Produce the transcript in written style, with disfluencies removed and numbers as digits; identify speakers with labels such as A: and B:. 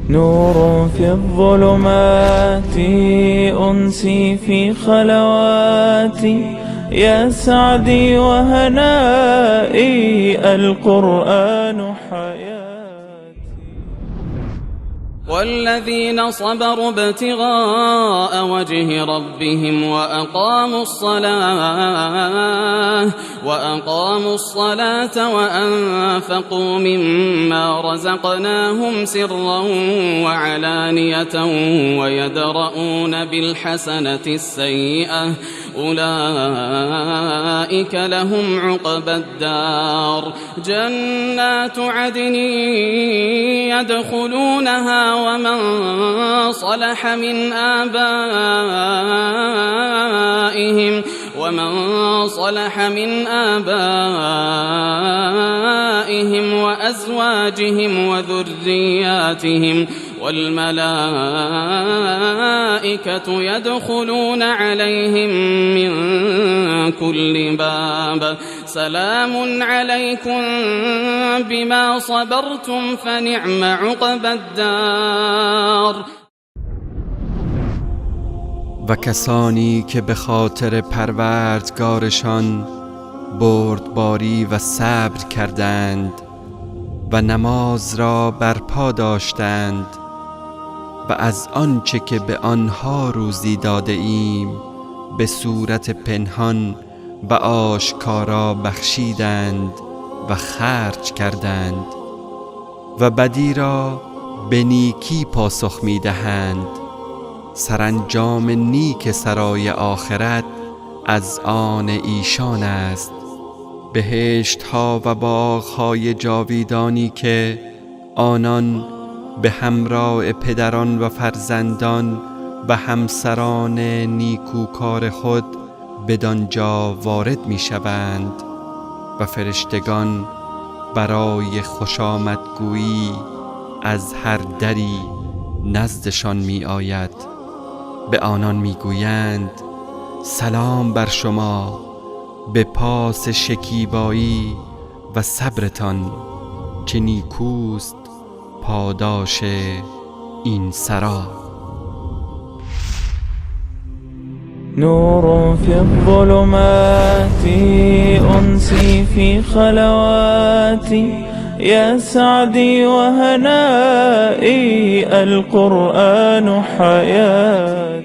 A: نور في الظلمات، أنسي في خلواتي، يا سعدي وهنائي، القرآن حياتي.
B: والذين صبروا ابتغاء وجه ربهم وأقاموا الصلاة وأنفقوا مما رزقناهم سرا وعلانية ويدرؤون بالحسنة السيئة أولئك لهم عقبى الدار. جنات عدن يدخلونها ومن صلح من آبائهم وأزواجهم وذرياتهم والملائكة يدخلون عليهم من كل باب. سلام عليكم بما صبرتم فنعم عقبى الدار.
C: و کسانی که به خاطر پروردگارشان بردباری و صبر کردند و نماز را برپا داشتند و از آنچه که به آنها روزی داده ایم به صورت پنهان و آشکارا بخشیدند و خرج کردند و بدی را به نیکی پاسخ می دهند، سرانجام نیک سرای آخرت از آن ایشان است، بهشت ها و باغ های جاویدانی که آنان به همراه پدران و فرزندان و همسران نیکوکار خود بدانجا وارد می شوند و فرشتگان برای خوش آمدگویی از هر دری نزدشان می آید. به آنان می گویند سلام بر شما به پاس شکیبایی و صبرتان، چه نیکوست پاداش این سرا.
A: نور في الظلمات، أنسي في خلواتي، يا سعدي وهنائي، القرآن حياتي.